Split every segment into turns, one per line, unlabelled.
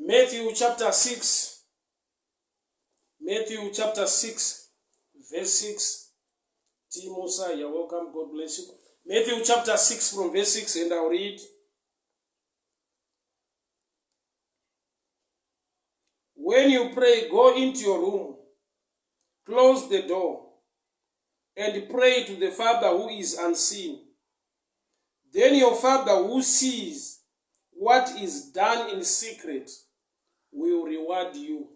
Matthew chapter 6. Matthew chapter 6 verse 6. T. Musa, you're welcome. God bless you. Matthew chapter 6 from verse 6 and I'll read. When you pray, go into your room, close the door, and pray to the Father who is unseen. Then your Father who sees what is done in secret will reward you.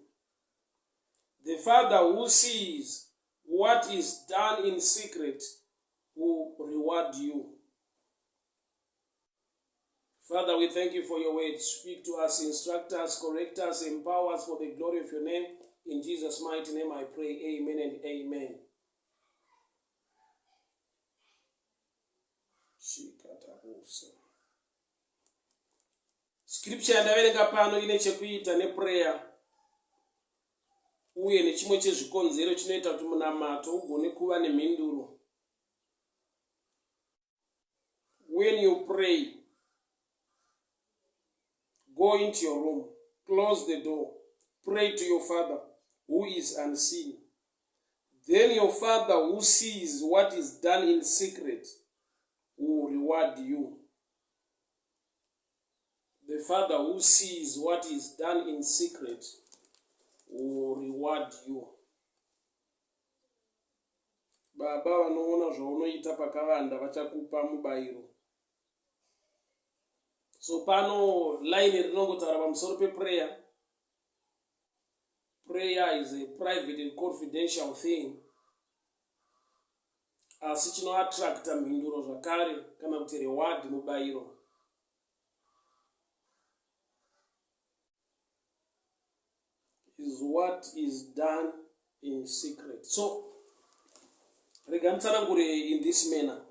The Father who sees what is done in secret will reward you. Father, we thank you for your word. Speak to us, instruct us, correct us, empower us for the glory of your name. In Jesus' mighty name I pray. Amen and amen. Scripture yandaverenga pano ine chekuita neprayer uye nechimwe chezvikonzero chinoita kuti munamato ugone kuva nemhinduro. When you pray, go into your room, close the door, pray to your father who is unseen. Then your father who sees what is done in secret will reward you. The father who sees what is done in secret will reward you. Baba vanoona zvaunoita pakavanda vachakupa mubayiro. So pano line rinongotaura pamusoro peprayer. Prayer is a private and confidential thing. Asi chinoattracta mhinduro zvakare kana kuti reward mubayiro. Is what is done in secret. So rega nditsanangure in this manner.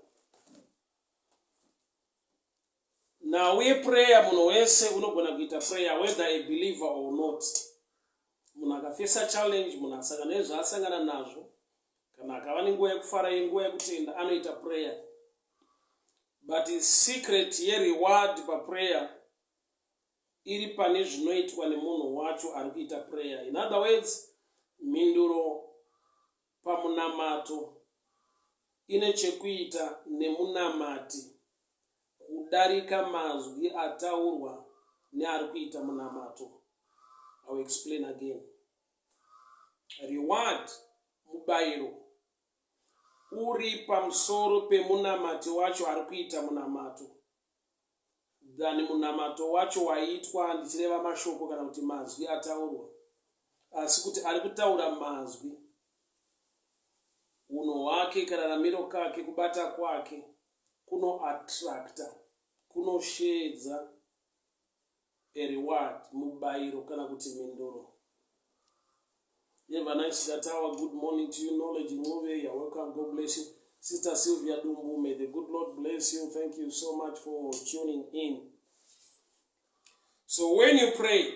Nhau yeprayer munhu wese unogona kuita prayer whether a believer or not. Munhu akafesa challenge, munhu asangana nezvaasangana nazvo, kana akava nenguva yekufara yenguva yekutenda anoita prayer. But secret yereward paprayer iri pane zvinoitwa nemunhu wacho ari kuita prayer. In other words, mhinduro pamunamato ine chekuita nemunamati kudarika mazwi ataurwa neari kuita munamato. I will explain again. Reward, mubayiro, uri pamusoro pemunamati wacho ari kuita munamato than munamato wacho waitwa ndichireva mashoko kana kuti mazwi ataurwa asi kuti ari kutaura mazwi unhu hwake kararamiro kake kubata kwake kunoattracta kunosheedza a reward mubayiro kana kuti mhinduro Have a nice Gatawa. Good morning to you, Knowledge Ncube. You're welcome. God bless you. Sister Sylvia Dumbu, may the good Lord bless you. Thank you so much for tuning in. So when you pray,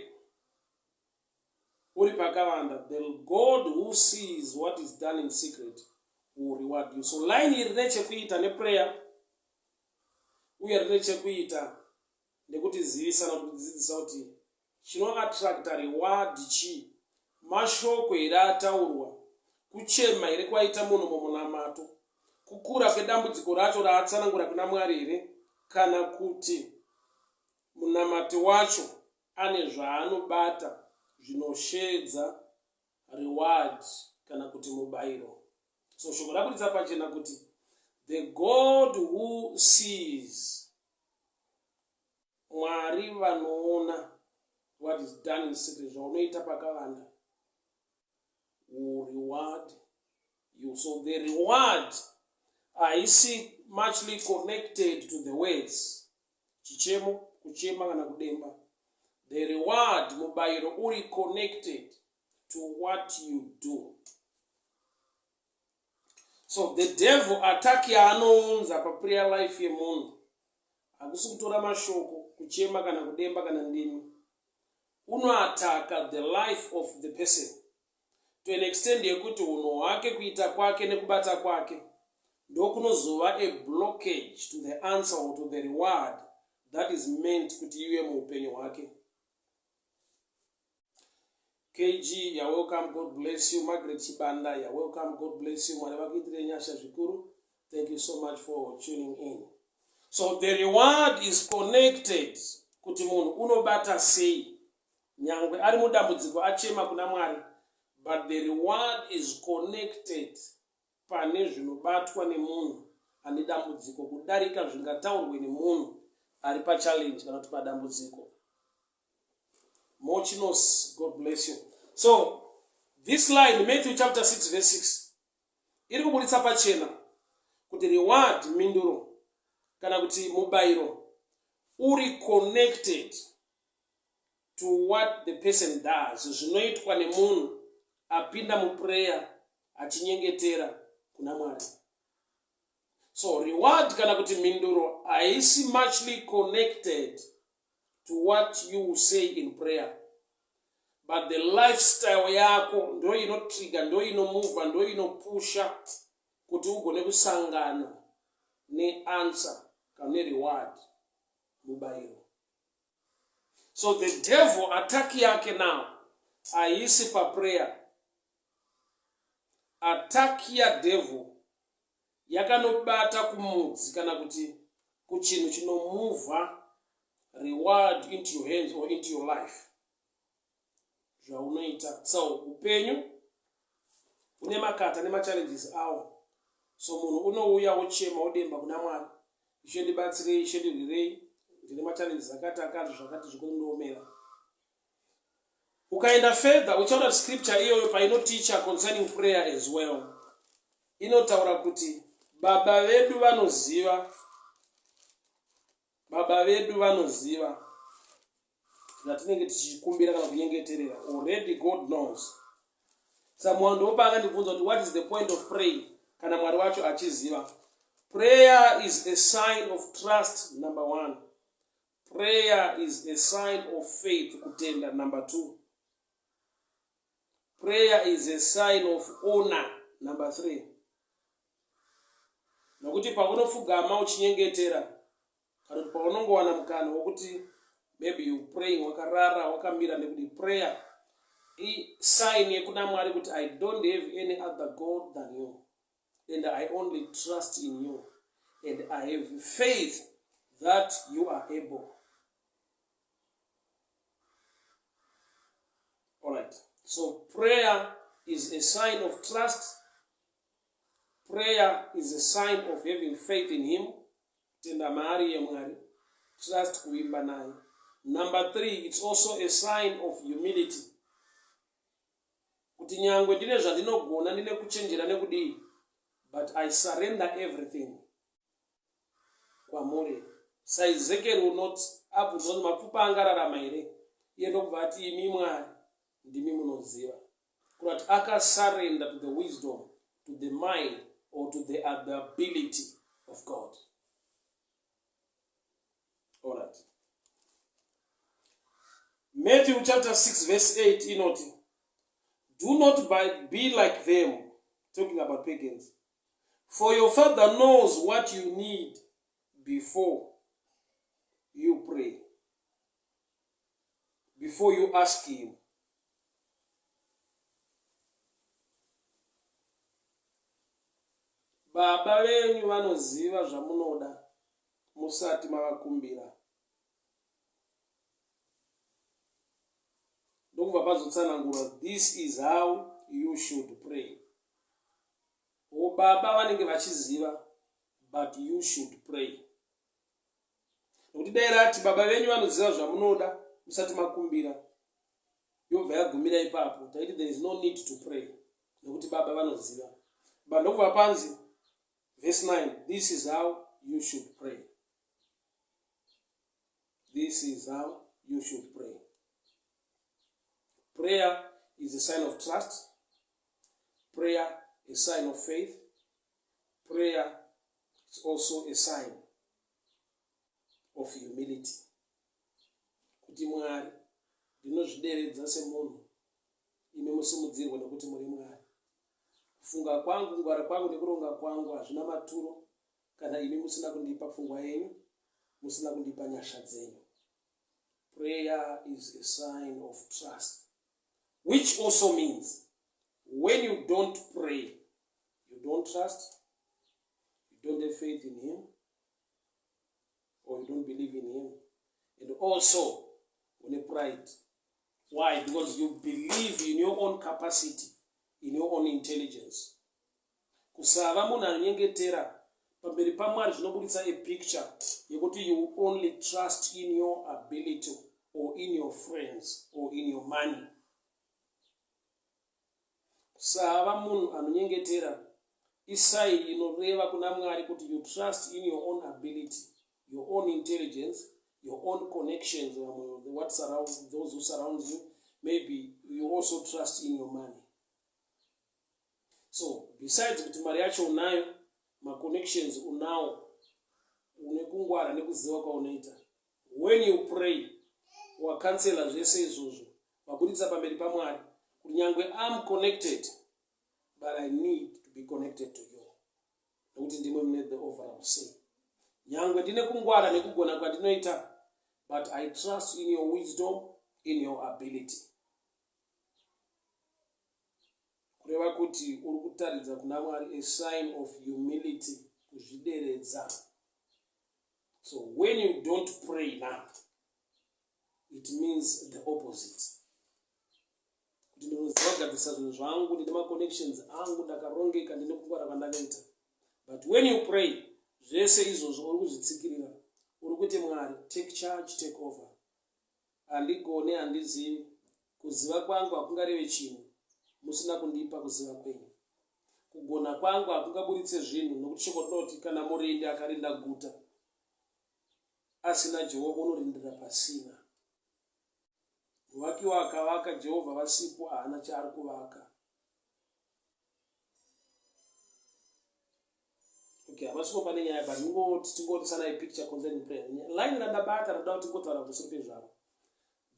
uri pakavanda, the God who sees what is done in secret will reward you. So line iri rine chekuita neprayer uye rine chekuita nekutizivisa nokutidzidzisa kuti Chinoattracta reward chii? Mashoko here ataurwa? Kuchema here kwaita munhu mumunamato? Kukura kwedambudziko racho raatsanangura kuna Mwari here? Kana kuti munamati wacho ane zvaanobata zvinosheedza reward kana kuti mubairo? So shoko raburitsa pachena kuti the God who sees Mwari vanoona what is done in secret, zvaunoita pakavanda will reward you. So the reward haisi muchly connected to the words chichemo, kuchema kana kudemba. The reward, mubayiro uri connected to what you do. So the devil attack yaanounza paprayer life yemunhu Hakusi kutora mashoko, kuchema kana kudemba kana ndimi. Unoataka the life of the person to an extent yekuti hunhu hwake, kuita kwake nekubata kwake ndokunozova a blockage to the answer or to the reward that is meant kuti ive muupenyu hwake. KG, you're welcome. God bless you. Margaret Chibanda, you're welcome. God bless you. Mwari vakuitire nyasha zvikuru. Thank you so much for tuning in. So the reward is connected kuti munhu unobata sei nyangwe ari mudambudziko achema kuna Mwari, but the reward is connected pane zvinobatwa nemunhu ane dambudziko kudarika zvingataurwe nemunhu ari pachallenge kana kuti padambudziko. Mochinos, God bless you. So this line, Matthew chapter 6 verse 6, iri kuburitsa pachena kuti reward, mhinduro kana kuti mubayiro uri connected to what the person does, zvinoitwa nemunhu apinda muprayer achinyengetera kuna Mwari. So reward kana kuti mhinduro haisi muchly connected to what you say in prayer, but the lifestyle yako ndo inotrigger, ndo inomuvha, ndo inopusha kuti ugone kusangana neanswer kana nereward, mubayiro. So the devil attack yake now haisi paprayer. Attack yadevil yakanobata kumudzi kana kuti kuchinhu chinomuvha reward into your hands or into your life, zvaunoita. So upenyu une makata nemachallenges awo. So munhu unouya wochema, wodemba kuna Mwari, "Ishe ndibatsirei, Ishe ndirwirei, ndine machallenges akati akati, zvakati zvikundiomera." Ukaenda further uchaona kuti scripture iyoyo painoteacha concerning prayer as well, inotaura kuti Baba vedu vanoziva, Baba vedu vanoziva zvatinenge tichikumbira kana kunyengeterera. Already God knows. Someone ndopa akandibvunza kuti what is the point of praying kana Mwari wacho achiziva. Prayer is a sign of trust, number one. Prayer is a sign of faith, kutenda, number two. Prayer is a sign of honor, number three, nokuti paunopfugama uchinyengetera kana kuti paunongowana mukana wokuti maybe you praying wakarara, wakamira, nekuti prayer isign yekuna Mwari kuti I don't have any other God than you and I only trust in you and I have faith that you are able. All right, so prayer is a sign of trust. Prayer is a sign of having faith in him, tenda maari yeMwari, trust, kuvimba naye. Number three, it's also a sign of humility, kuti nyangwe ndine zvandinogona, ndine kuchenjera nekudii, but I surrender everything kwamuri. SaEzekiel unoti abvunzwa kuti mapfupa angararama here, iye ndokubva ati, "Imi Mwari ndimi munoziva." Kurati akasurrender to the wisdom, to the mind or to the ability of God. Alright, Matthew chapter 6 verse 8 inoti, "Do not be like them," talking about pagans, "for your Father knows what you need before you pray, before you ask him." Baba venyu vanoziva zvamunoda musati mavakumbira. Ndokubva pazotsanangura, "This is how you should pray." O Baba vanenge vachiziva, but you should pray, nokuti dai rati Baba venyu vanoziva zvamunoda musati makumbira, yobva yagumira ipapo, taiti there is no need to pray nekuti Baba vanoziva. But ndokubva panzi verse 9, "This is how you should pray." This is how you should pray. Prayer is a sign of trust. Prayer is a sign of faith. Prayer is also a sign of humility, kuti Mwari, ndinozvideredza semunhu, imi musimudzirwe nekuti muri Mwari. Kufunga kwangu, kungwara kwangu nekuronga kwangu hazvina maturo kana imi musina kundipa pfungwa yenyu, musina kundipa nyasha dzenyu. Prayer is a sign of trust. Which also means when you don't pray, you don't trust, you don't have faith in him, or you don't believe in him. And also, une pride. Why? Because you believe in your own capacity, in your own intelligence. Kusava munhu anonyengetera pamberi paMwari zvinobuditsa a picture yekuti you only trust in your ability or in your friends or in your money. Kusava munhu anonyengetera isai inoreva kuna Mwari kuti you trust in your own ability, your own intelligence, your own connections, vamwe what surround, those who surround you, maybe you also trust in your money. So besides kuti mari yacho unayo, maconnections unawo, une kungwara nekuziva kwaunoita, when you pray wakansela zvese izvozvo, wabuditsa pamberi paMwari kuti nyangwe am connected, but I need to be connected to you, nekuti ndimwe mune the overall say. Nyangwe ndine kungwara nekugona kwandinoita, but I trust in your wisdom, in your ability. Kureva kuti uri kutaridza kuna Mwari a sign of humility, kuzvideredza. So when you don't pray now, it means the opposite, kuti ndinoziva kugadzirisa zvinhu zvangu, ndine maconnections angu, ndakarongeka, ndine kungwara kwandakaita. But when you pray, zvese izvozvo uri kuzvitsikirira, uri kuti Mwari, take charge, take over. Handigone, handizivi, kuziva kwangu hakungareve chinhu musina kundipa kuziva kwenyu. Kugona kwangu hakungaburitse zvinhu, nokuti shoko rinoti kana murindi akarinda guta asina Jehovha, unorindira pasina. Muvakiwa akavaka Jehovha vasipo haana chaari kuvaka. Okay, havasiko pane nyaya, but ndingoti tingotisanai picture concerning prayer. Line randabata rinoda kuti tingotaura pamusoro pezvaro.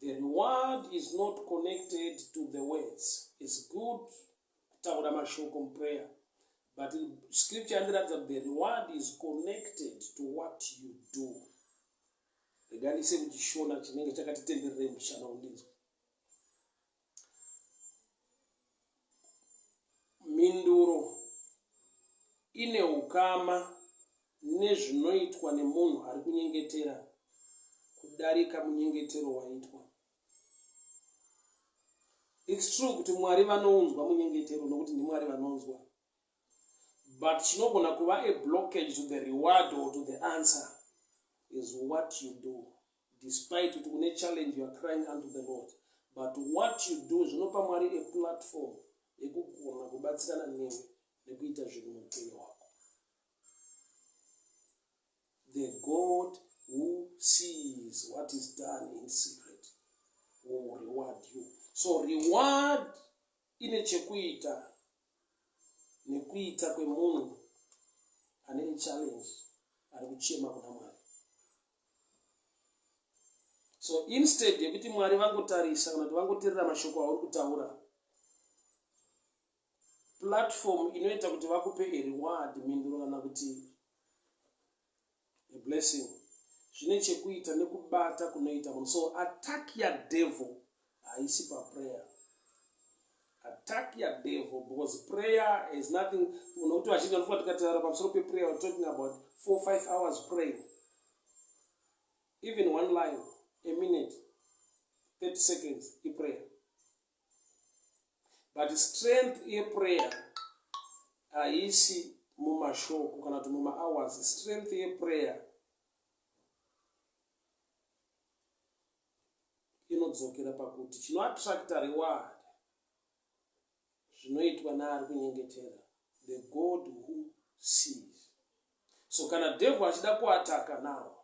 The reward is not connected to the words. It's good kutaura mashoko muprayer, but scripture yandiratidza kuti the reward is connected to what you do. Rega ndise kuchishona chinenge chakati tendererei mushana undinzwa. Mhinduro ine ukama nezvinoitwa nemunhu ari kunyengetera kudarika munyengetero waitwa. It's true kuti Mwari vanounzwa munyengetero nokuti ndiMwari vanonzwa. But chinogona kuva a blockage to the reward or to the answer is what you do. Despite kuti une challenge, you are crying unto the Lord. But what you do zvinopa Mwari a platform yekugona kubatsirana newe nekuita zvinhu muupenyu hwako. The God who sees what is done in secret will reward you. So reward ine chekuita nekuita kwemunhu ane challenge ari kuchema kuna Mwari. So instead yekuti Mwari vangotarisa kana kuti vangoterera mashoko auri kutaura, platform inoita kuti vakupe a reward, mhinduro kana kuti a blessing, zvine chekuita nekubata kunoita munhu. So attack yadevil haisi paprayer. Attack yadevil, because prayer is nothing. Nokuti vazhinji vanofunga tikataura pamusoro peprayer, we're talking about 4 5 hours praying. Even one line, a minute, 30 seconds iprayer. But strength yeprayer haisi mumashoko kana kuti mumahours. Strength yeprayer inodzokera pakuti chinoattracta reward zvinoitwa naari kunyengetera, the God who sees. So kana devil achida kuataka now,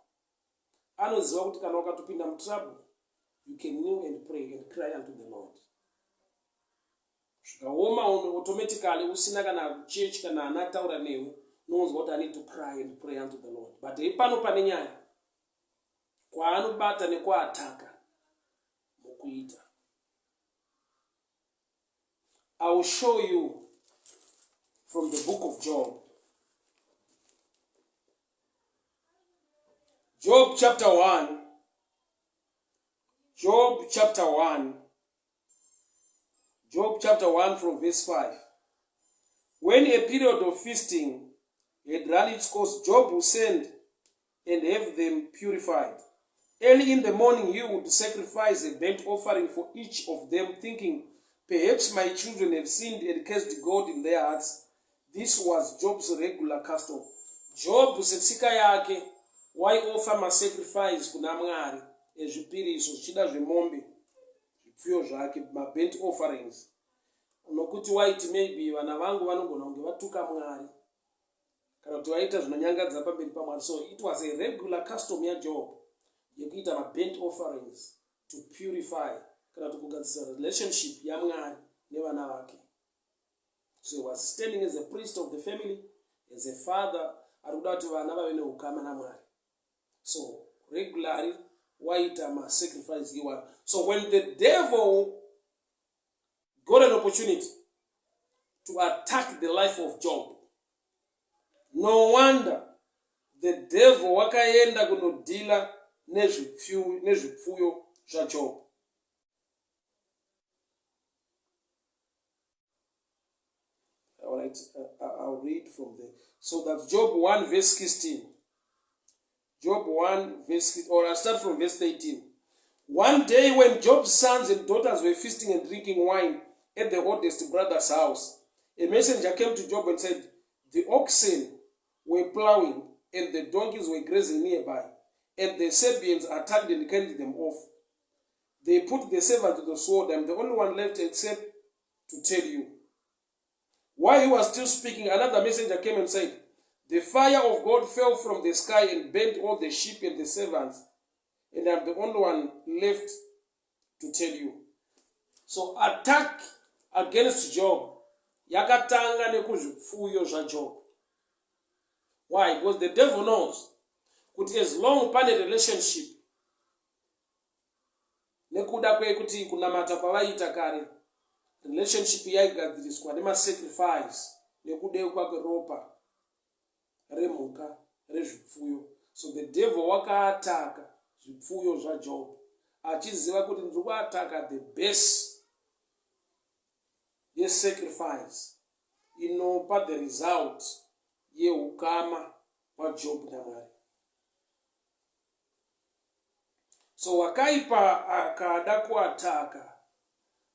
anoziva kuti kana ukatopinda mutrouble, you can kneel and pray and cry unto the Lord. Zvikaoma, automatically, usina kana church kana ana ataura newe, unonzwa kuti I need to cry and pray unto the Lord. But ipano pane nyaya kwaanobata nekuataka mukuita. I will show you from the book of Job. Job chapter 1. Job chapter 1. Job chapter 1 from verse 5. When a period of feasting had run its course, Job would send and have them purified. Early in the morning he would sacrifice a burnt offering for each of them, thinking, Perhaps my children have sinned and cursed God in their hearts. This was Job's regular custom. Job setsika yake waiofa masacrifice kuna Mwari ezvipiriso zvichida zvemombe zvipfuyo zvake maburnt offerings nokuti waiti maybe vana vangu vanogona kunge vatuka Mwari kana kuti vaita zvinonyangadza pamberi pamwari so it was a regular custom yajob yekuita maburnt offerings to purify kana kuti kugadzirisa relationship yamwari nevana vake so he was standing as a priest of the family as a father ari kuda kuti vana vave neukama namwari so regularly waita masacrifice iwayo so when the devil got an opportunity to attack the life of Job. No wonder the devil wakaenda kunodhila nezvipfuyo zvaJob. All right, I'll read from there. So that's Job 1 verse 16. Job 1 verse, or I'll start from verse 13. One day when Job's sons and daughters were feasting and drinking wine at the oldest brother's house, a messenger came to Job and said, The oxen were plowing and the donkeys were grazing nearby, and the Sabeans attacked and carried them off. They put the servant to the sword. I'm the only one left except to tell you. While he was still speaking, another messenger came and said, The fire of God fell from the sky and burnt all the sheep and the servants, and I'm the only one left to tell you. So attack against Job yakatanga nekuzvipfuyo zvaJob. Why? Because the devil knows kuti as long pane relationship Nekuda kwekuti kunamata kwavaiita kare, relationship yaigadziriswa nemasacrifice nekudeukwa kweropa remhuka rezvipfuyo. So the devil wakaataka zvipfuyo zvaJob achiziva kuti ndiri kuataka the base yesacrifice inopa the result yeukama hwaJob naMwari. So wakaipa akada kuataka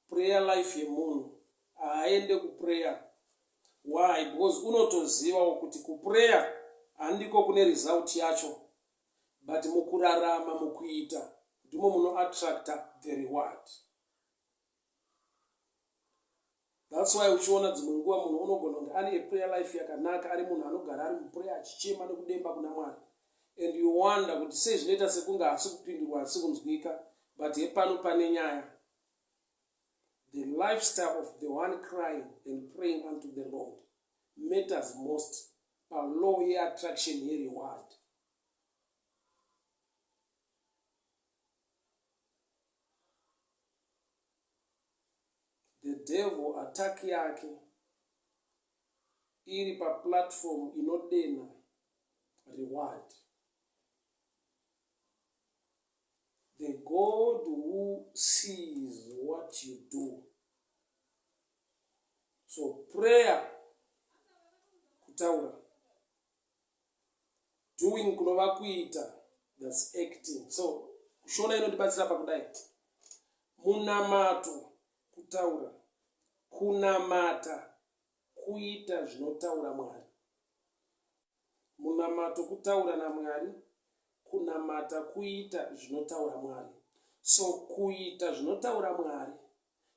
prayer life yemunhu haaende kuprayer. Why? Because unotozivawo kuti kuprayer handiko kune result yacho but mukurarama mukuita ndimo munoattracta the reward. That's why uchiona dzimwe nguva munhu unogona kunge ane a prayer life yakanaka ari munhu anogara ari muprayer achichema nekudemba kuna Mwari and you wonder kuti sei zvinoita sekunge haasi kupindurwa haasi kunzwika but hepano pane nyaya the lifestyle of the one crying and praying unto the Lord matters most palaw yeattraction yereward. The devil attack yake iri paplatform inodenha reward. The God who sees what you do. So prayer kutaura doing kunova kuita thats acting so shona inondibatsira pakudai munamato kutaura kunamata kuita zvinotaura mwari munamato kutaura namwari kunamata kuita zvinotaura mwari so kuita zvinotaura mwari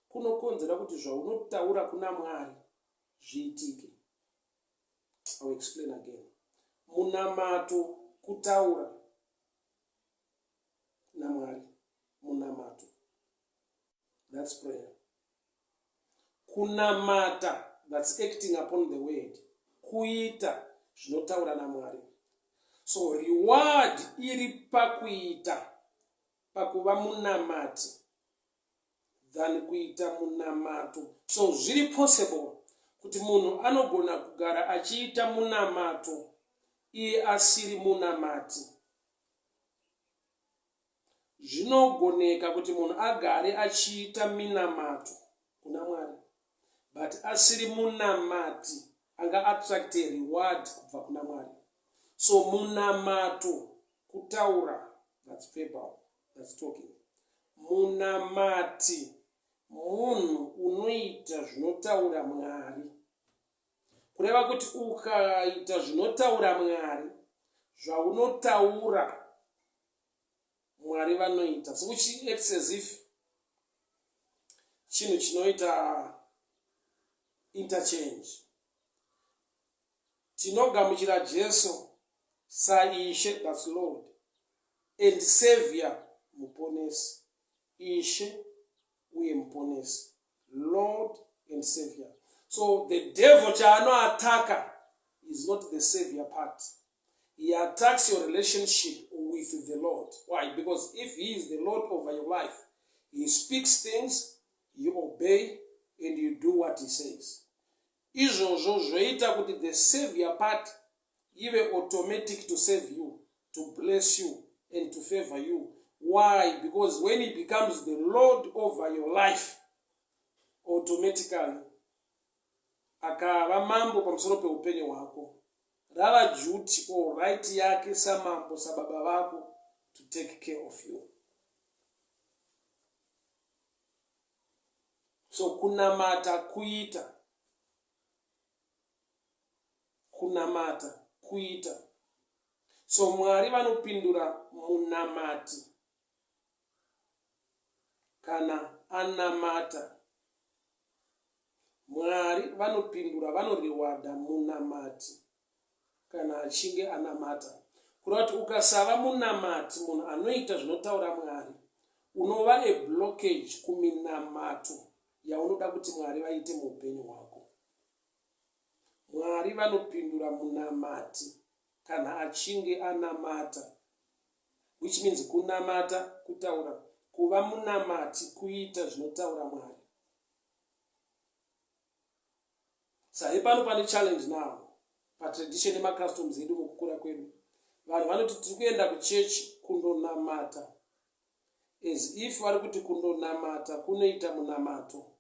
kunokonzera kuti zvaunotaura kuna mwari zviitike I will explain again. Munamato kutaura naMwari. Munamato. That's prayer. Kunamata, that's acting upon the word. Kuita zvinotaura naMwari. So reward iri pakuita pakuva munamati than kuita munamato. So zviri possible kuti munhu anogona kugara achiita munamato iye asiri munamati. Zvinogoneka kuti munhu agare achiita minamato kuna Mwari but asiri munamati anga attracte reward kubva kuna Mwari. So munamato kutaura, that's verbal, that's talking. Munamati munhu unoita zvinotaura Mwari. Kureva kuti ukaita zvinotaura Mwari, zvaunotaura Mwari vanoita. So which acts as if chinhu chinoita interchange. Tinogamuchira Jesu saIshe, that's Lord, and Savior, Muponesi. Ishe uye Muponesi. Lord and Savior. So the devil chaanoataka is not the savior part. He attacks your relationship with the Lord. Why? Because if he is the Lord over your life, he speaks things, you obey, and you do what he says. Izvozvo zvoita kuti the savior part ive automatic to save you, to bless you, and to favor you. Why? Because when he becomes the Lord over your life, automatically akava mambo pamusoro peupenyu hwako rava duty or right yake samambo sababa vako to take care of you. So kunamata kuita, kunamata kuita. So Mwari vanopindura munamati kana anamata. Mwari vanopindura vanorewada munamati kana achinge anamata. Kureva kuti ukasava munamati munhu anoita zvinotaura Mwari unova a blockage kuminamato yaunoda kuti Mwari vaite muupenyu hwako. Mwari vanopindura munamati kana achinge anamata which means kunamata kutaura kuva munamati kuita zvinotaura Mwari. Sahi pano pane challenge now patradition nemacustoms edu mukukura kwedu. Vanhu vanoti tiri kuenda kuchechi kundonamata as if vari kuti kundonamata kunoita munamato.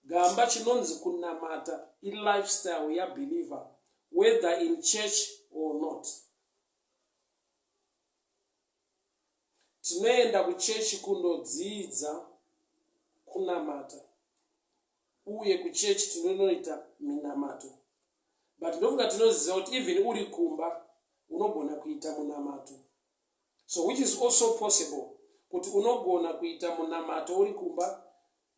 Gamba chinonzi kunamata ilifestyle yabeliever whether in church or not. Tinoenda kuchechi kundodzidza kunamata uye kuchechi tinonoita minamato but ndofunga tinoziva kuti even uri kumba unogona kuita munamato so which is also possible kuti unogona kuita munamato uri kumba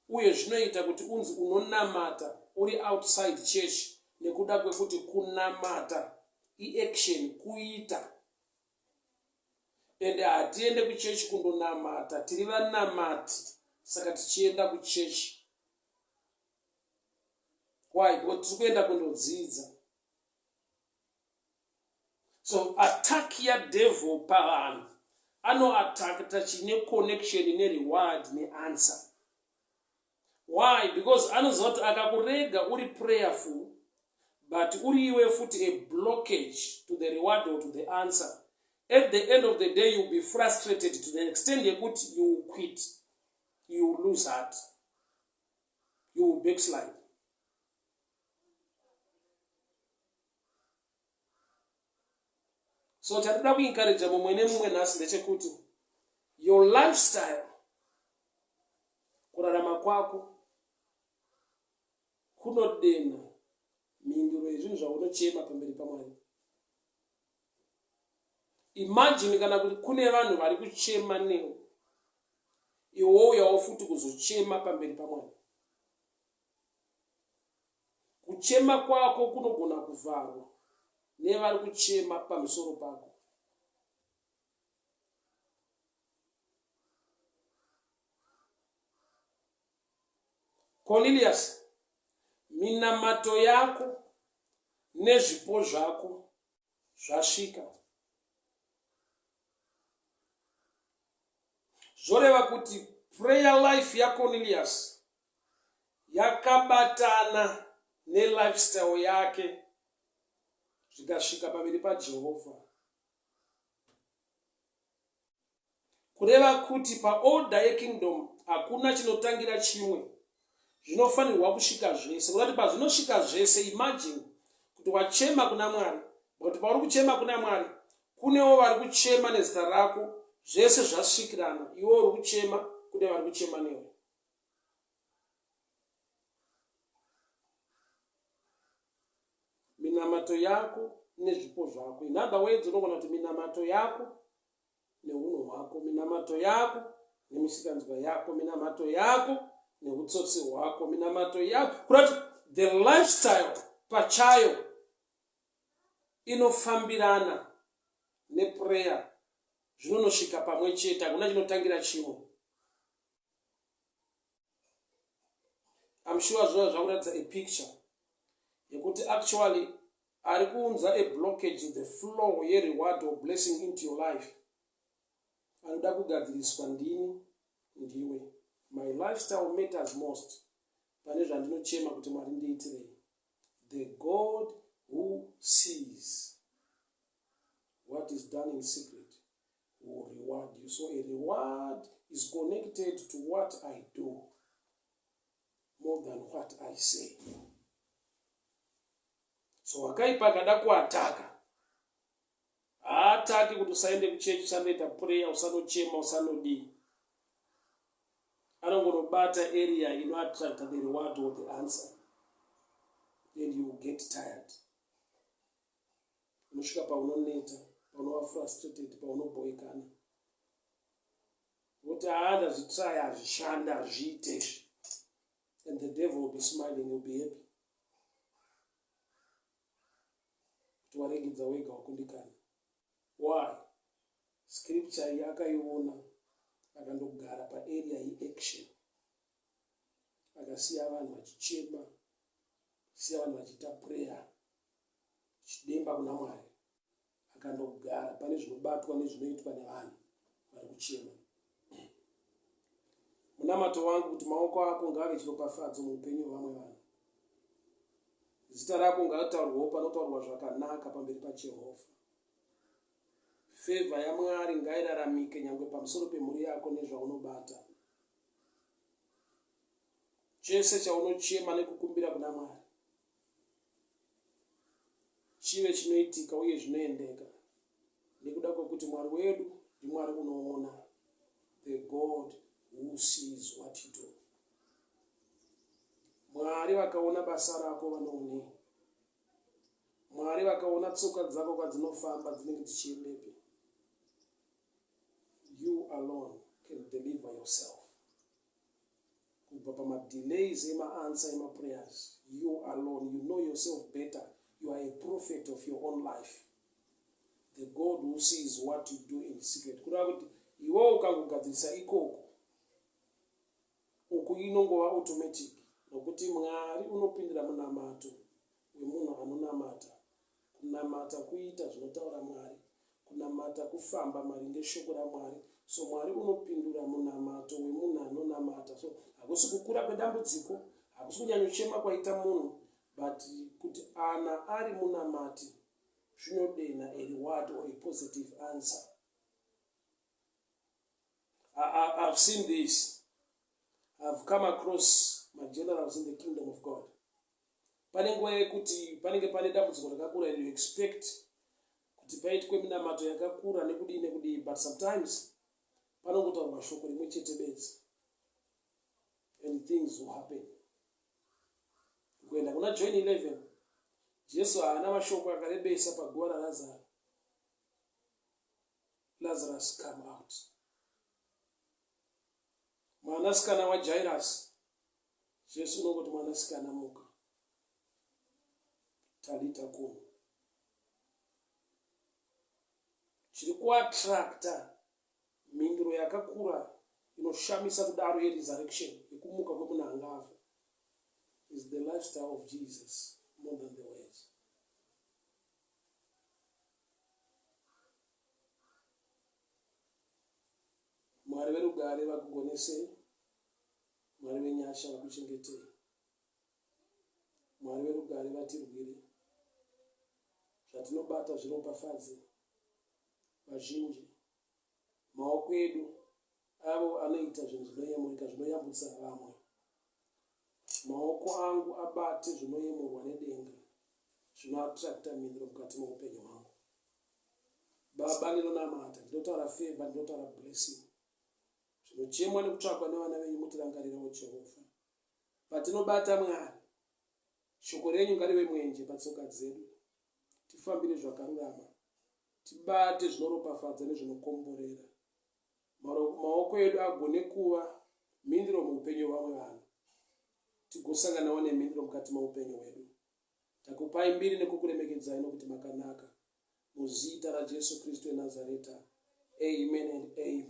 uye zvinoita kuti unzi unonamata uri outside church nekuda kwekuti kunamata iaction kuita ende hatiende kuchechi kundonamata tiri vanamati saka tichienda kuchechi why because tiri kuenda kundodzidza so attack yadevil pavanhu anoattackta chine connection nereward neanswer Why? Because anoziva kuti akakurega uri prayerful but uri iwe futi a blockage to the reward or to the answer. At the end of the day you'll be frustrated to the extent yekuti you will quit, you will lose heart, you will backslide. So chandinoda kuencourage mumwe nemumwe nhasi ndechekuti your lifestyle kurarama kwako kunodenha mhinduro yezvinhu zvaunochema pamberi paMwari. Imagine kana kuti kune vanhu vari kuchema newe, iwe wouyawo futi kuzochema pamberi paMwari. Kuchema kwako kunogona kuvharwa nevari kuchema pamusoro pako. Cornelius, minamato yako nezvipo zvako zvasvika. Zvoreva kuti prayer life yaCornelius yakabatana nelifestyle yake zvikasvika pamberi paJehovha. Kureva kuti paorder yekingdom hakuna chinotangira chimwe. Zvinofanirwa kusvika zvese. Kuda kuti pazvinosvika zvese, imagine kuti wachema kuna Mwari, but pauri kuchema kuna Mwari, kunewo vari kuchema nezita rako, zvese zvasvikirana. Iwe uri kuchema, kune vari kuchema newe. Minamato yako nezvipo zvako. In other words, unogona kuti minamato yako neunhu hwako, minamato yako nemisikanzwa yako, minamato yako neutsotsi hwako, minamato yako kurati the lifestyle pachayo inofambirana neprayer, zvinonosvika pamwe chete, hakuna chinotangira chimwe. I'm sure zvova zvakuratidza a picture yekuti actually ari kuunza a blockage to the flow yereward or blessing into your life anoda kugadziriswa ndini ndiwe. My lifestyle matters most pane zvandinochema kuti Mwari ndiitirei. The God who sees what is done in secret will reward you. So a reward is connected to what I do more than what I say. So wakaipa akada kuataka, haataki kuti usaende kuchechi, usanoita prayer, usanochema, usanodii. Anongonobata area inoattracta the reward or the answer, and you get tired. Unosvika paunoneta, paunova frustrated, paunobhoikana, woti haa, ndazvitraya, hazvishanda, hazviite izvi. And the devil will be smiling, will be happy kuti waregedza wega, wakundikana. Why? Scripture iyi akaiona, akandogara paarea yeaction, akasiya vanhu vachichema, siya vanhu vachiita prayer, chidemba kuna Mwari, akandogara pane zvinobatwa nezvinoitwa nevanhu vari kuchema. Munamato wangu kuti maoko ako ngave chiropafadzo muupenyu hwevamwe vanhu. Zita rako ngaritaurwewo panotaurwa zvakanaka pamberi paJehovha. Fevha yaMwari ngairaramike nyangwe pamusoro pemhuri yako nezvaunobata. Chese chaunochema nekukumbira kuna Mwari chive chinoitika uye zvinoendeka, nekuda kwekuti Mwari wedu ndiMwari unoona, the God who sees what you do. Mwari vakaona basa rako vanoonei? Mwari vakaona tsoka dzako kwadzinofamba, dzinenge dzichiendepi? You alone can deliver yourself kubva pamadelays emaanswer emaprayers. You alone, you know yourself better. You are a prophet of your own life. The God who sees what you do in secret, kureva kuti iwewo ukangogadzirisa ikoko, uku inongova automatic, nokuti Mwari unopindira munamato wemunhu anonamata. Kunamata kuita zvinotaura Mwari, kunamata kufamba maringe shoko raMwari. So Mwari unopindura munamato wemunhu anonamata. So hakusi kukura kwedambudziko, hakusi kunyanyochema kwaita munhu, but kuti ana ari munamati zvinodena a reward or a positive answer. I've seen this. I've come across my generals in the kingdom of God. Pane nguva yekuti panenge pane dambudziko rakakura and you expect kuti paitwe minamato yakakura nekudii nekudii, but sometimes panongotaurwa shoko rimwe chete bedzi and things will happen. Kuenda kuna John 11, Jesu haana mashoko akarebesa paguva raLazaro. "Lazarus, come out." Mwanasikana waJairus, Jesu unongoti, "Mwanasikana, muka." Talita kumi. Chiri kuattracta mhinduro yakakura inoshamisa kudaro yeresurrection, yekumuka kwemunhu angafa, is the lifestyle of Jesus more than the words. Mwari verugare vakugonesei. Mwari venyasha vakuchengetei. Mwari verugare vatirwire. Zvatinobata zviropafadze vazhinji. Maoko edu avo anoita zvinhu zvinoyemurika, zvinoyambutsa vamwe. Maoko angu abate zvinoyemurwa nedenga, zvinoattracta mhinduro mukati meupenyu hwangu. Baba, ndinonamata, ndinotaura favor, ndinotaura blessing. Zvinochemwa nekutsvakwa nevana venyu, mutirangarirewo, Jehovha. Patinobata, Mwari, shoko renyu ngarive mwenje patsoka dzedu, tifambire zvakarurama, tibate zvinoropafadza nezvinokomborera. Maoko edu agone kuva mhinduro muupenyu hwevamwe vanhu, tigosanganawo nemhinduro mukati meupenyu hwedu. Takupai mbiri nekukuremekedzai nokuti makanaka. Muzita raJesu Kristu weNazareta, amen and amen.